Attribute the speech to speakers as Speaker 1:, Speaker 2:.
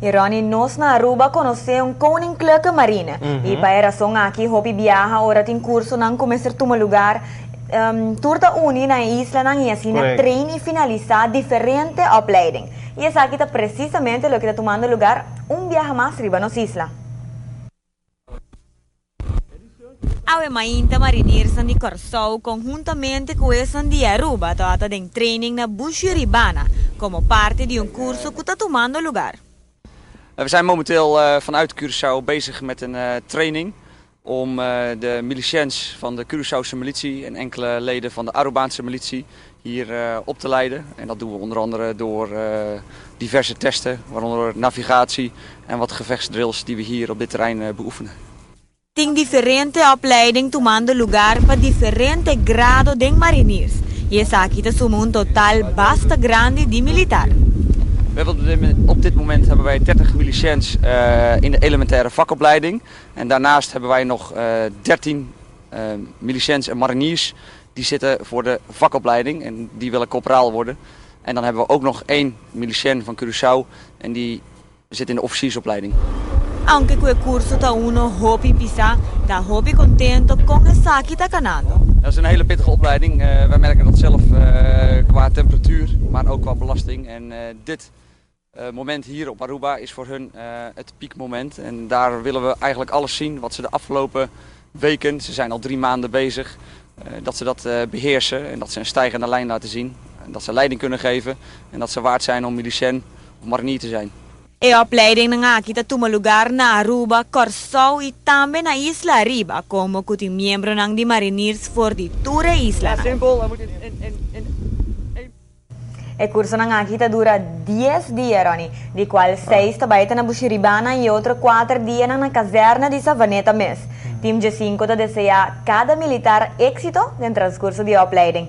Speaker 1: Y Ronnie, nos na Aruba conoce un Koninklijke Marine. Y pa e rason aki, hopi biaha, ora tin cursonan cuminsa tuma lugar, tur ta uni na islanan y asina train y finalisa diferente opleiding. Y esaki ta precisamente loke ta tumando lugar un biaha mas riba nos isla. Awe mainta mariniers di Corsou conhuntamente cu esun di Aruba tabata den training na Bushiribana como parte di un curso cu ta tumando lugar.
Speaker 2: We zijn momenteel vanuit Curaçao bezig met een training om de miliciens van de Curaçaose militie en enkele leden van de Arubaanse militie hier op te leiden. En dat doen we onder andere door diverse testen, waaronder navigatie en wat gevechtsdrills die we hier op dit terrein beoefenen.
Speaker 1: Tin diferente opleiding tumando lugar pa diferente grado di mariniers. Y esaki ta suma un total basta grandi di militar.
Speaker 2: We hebben op dit moment hebben wij 30 miliciens in de elementaire vakopleiding. En daarnaast hebben wij nog 13 miliciens en mariniers die zitten voor de vakopleiding en die willen corporaal worden. En dan hebben we ook nog één milicien van Curaçao en die zit in de officiersopleiding.
Speaker 1: Aunke cu e curso ta uno hopi pisa, ta hopi contento cu esaki ta canando.
Speaker 2: Dat is een hele pittige opleiding. Wij merken dat zelf qua temperatuur, maar ook qua belasting. En dit moment hier op Aruba is voor hun het piekmoment. En daar willen we eigenlijk alles zien wat ze de afgelopen weken, ze zijn al 3 maanden bezig, dat ze dat beheersen en dat ze een stijgende lijn laten zien. En dat ze leiding kunnen geven en dat ze waard zijn om milicien of marinier te zijn.
Speaker 1: E opleiding aki ta tuma lugar na Aruba, Corsou y tambe na Isla Ariba, como cu tin miembronan di mariniers for di tur isla.
Speaker 2: Ja, simpel. Dan moet in.
Speaker 1: E cursonan aki ta dura 10 dia, Ronnie, di cual 6 ta bay na Bushiribana y otro 4 dia na kazerne di Savaneta mes. Team G5 ta desea cada militar exito den transcurso di opleiding.